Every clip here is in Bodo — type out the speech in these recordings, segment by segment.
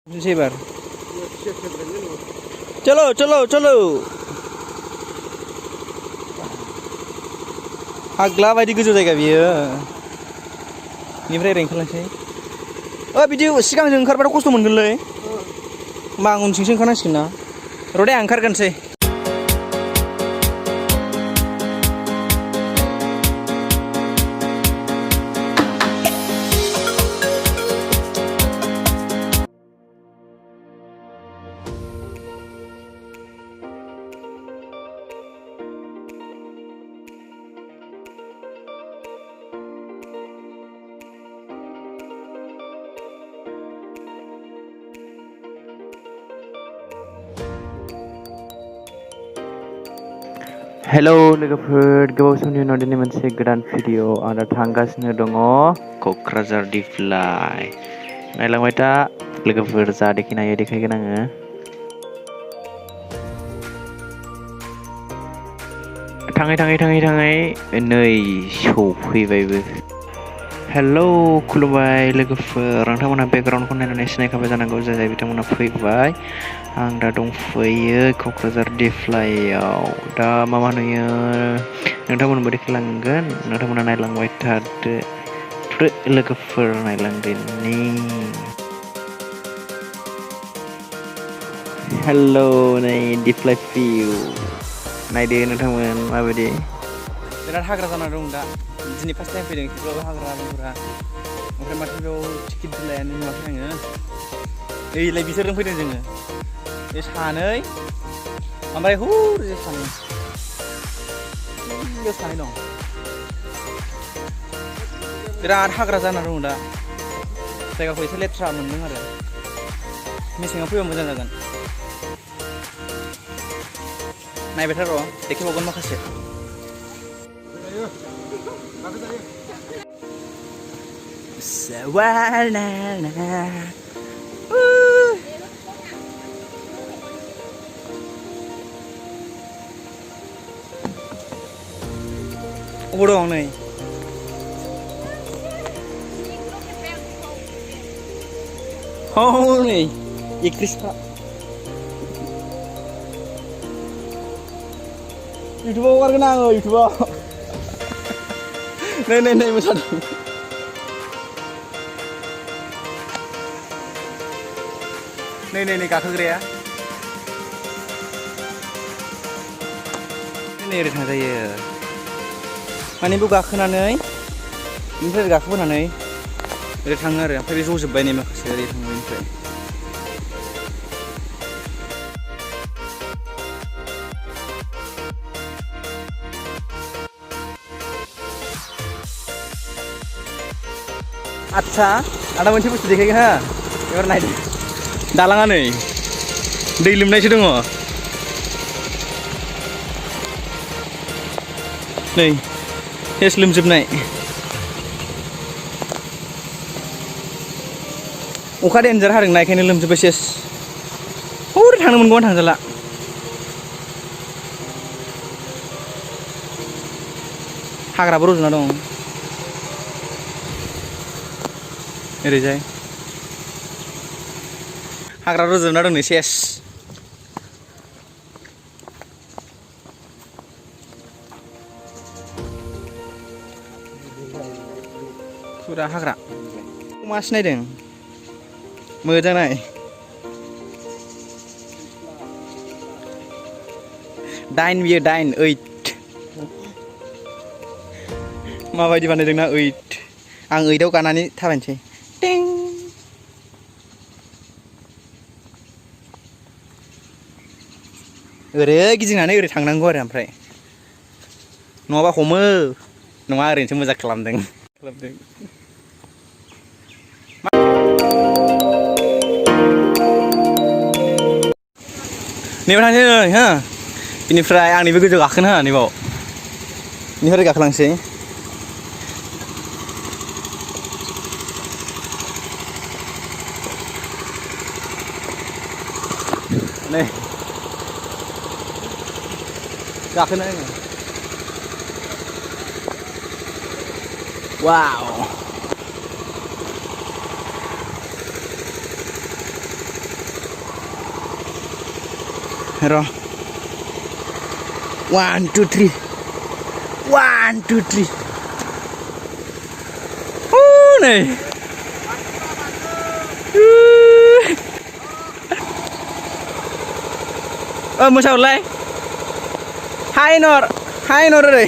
Sebar. Chalo, chalo, chalo. Hagla बायदि गोजौ जायगा बियो. निफ्राय ओरै ओंखारलांसै. बिदि सिगांजों ओंखारबाथ' खस्थ' मोनगोनलै. होमबा आं उनथिंसो ओंखारनांसिगोन ना. र' दे आं ओंखारगोनसै. हेलौ लोगोफोर गोबाव समनि उनाव दिनै मोनसे गोदान भिडिअ आं दा थांगासिनो दङ क'क्राझार दिप्लाय नायलांबाय था लोगोफोर जा देखायनो हायो देखायगोन आङो थाङै नै सौफैबायबो हेलौ खुलुमबाय लोगोफोर नोंथांमोना बेकग्राउन्डखौ नायनानै सिनायखाबाय जानांगौ जाय बिथांमोना फैबाय आं दा दंफैयो क'क्राझार दिप्लायाव दा मा नुयो नोंथांमोनबो देखायलांगोन नोंथांमोना नायलांबाय थादो लोगोफोर नायलांदोनि हेलौ नै दिप्लाय भिउ नायदो नोंथांमोन माबायदि बिराद हाग्रा जाना दं दा दिनै फार्स्ट टाइम फैदों थेवब्लाबो हाग्रा बंग्रा ओमफ्राय माथो बेयाव टिकेट बिलायानो नुवाखै आङो ओइलाय बिसोरजों फैदों जोङो बे सानै ओमफ्राय हरै सानै बेयाव सानै दं बिराद हाग्रा जाना दं दा जायगाखौ एसे लेथ्रा मोनदों आरो मेसेङाव फैबा मोजां जागोन नायबाय था र' देखायबावगोन माखासे अबाव दं नै नै एक्ट्रिसफ्रा इउटुबाव हगारगोन आङो इउटुबाव नै मोसादों नै गाखोग्राया नै ओरै थांजायो माने बेयाव गाखोनानै बेनिफ्राय ओरै गाखोबोनानै ओरै थाङो आरो ओमफ्राय बे जजोब्बाय नै माखासे ओरै थाङो बेनिफ्राय आच्छा आदा मोनसे बुस्थु देखायगोन हा एबार नायदो दालाङा नै दै लोमनायसो दङ नै सेस लोमजोबनाय अखा देन्जार हादोंना बेखायनो लोमजोब्बाय सेस हरै थांनो मोनगौमोन थांजाला हाग्राबो रज'ना दं ओरैजाय हाग्रा रज'ना दं नै सेस फुरा हाग्रा मा सिनायदों मोजां नाय बियो 8 माबायदि बानायदोंना 8 आं 8आव गानानै थाबायनोसै टें ओरै गिदिंनानै ओरै थांनांगौ आरो ओमफ्राय नङाबा हमो नङा ओरैनोसो मोजां खालामदों नैबाव थांसै नै हो बेनिफ्राय आं नैबे गोजौ गाखोनो हो नैबाव बेनिफ्राय गाखोलांसै नै गाखोनो आङो वाव र' 1 2 3 1 2 3 नै मोसाहरलाय हाय नर ओरै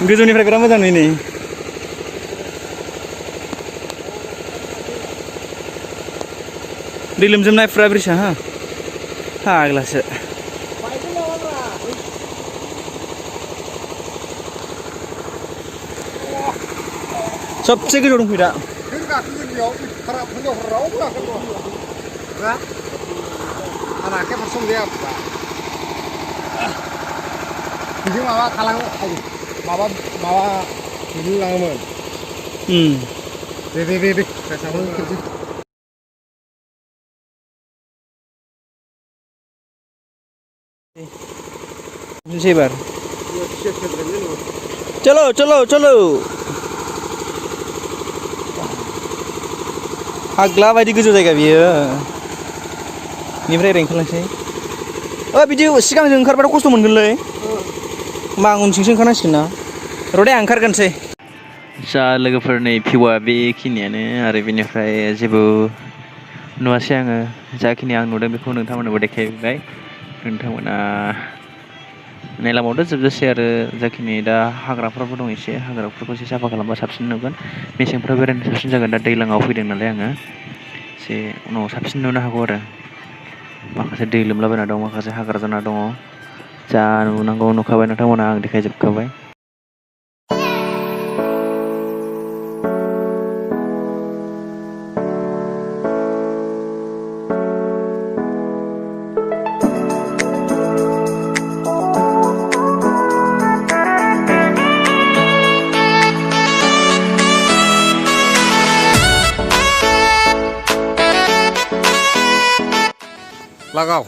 गोजौनिफ्राय बिराद मोजां नुयो नै दै लोमजोबनाय फुरा ब्रिजा हा फाग्लासो सबसे गोजौ दंफैयो दा बिजों माबा खालामो माबा नुलाङोमोन दे एबार चलो हाग्ला बायदि गोजौ जायगा बियो निफ्राय ओरै ओंखारलांसै बिदि सिगांजों ओंखारबाथ' खस्थ' मोनगोनलै होमबा आं उनथिंसो ओंखारनांसिगोन ना र' दे आं ओंखारगोनसै जा लोगोफोरनि भिउआ बेखिनियानो आरो बेनिफ्राय जेबो नुवासै आङो जाखिनि आं नुदों बेखौ नोंथांमोननोबो देखायबाय नोंथांमोना नायलांबावदो जोबजासे आरो जाखिनि दा हाग्राफोरबो दं एसे हाग्राफोरखौ एसे साफा खालामबा साबसिन नुगोन मेसेंफ्राव बेरायनो साबसिन जागोन दा दैज्लाङाव फैदों नालाय आङो एसे उनाव साबसिन नुनो हागौ आरो माखासे दै लोमलाबायना दं माखासे हाग्रा जाना दङ जा नुनांगौ नुखाबाय नोंथांमोना आं देखायजोबखाबाय लागाव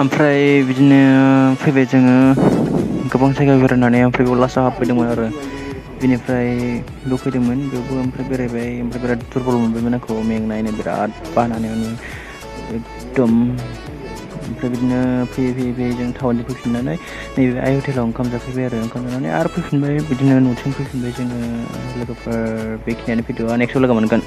ओमफ्राय बिदिनो फैबाय जोङो गोबां जायगा बेरायनानै ओमफ्राय बेयाव लास्टआव हाबफैदोंमोन आरो बिनिफ्राय बेयाव फैदोंमोन बेयावबो ओमफ्राय बेरायबाय ओमफ्राय बिराद दुरबल मोनबायमोन आंखौ मेंनायनो बिराद बानानै एकदम ओमफ्राय बिदिनो फैयै जों टाउननि फैफिननानै नैबे आइ हटेलाव ओंखाम जाफैबाय आरो ओंखाम जानानै आरो फैफिनबाय बिदिनो न'थिं फैफिनबाय जोङो लोगोफोर बेखिनियानो भिडिअ'आ नेक्स्टआव लोगो मोनगोन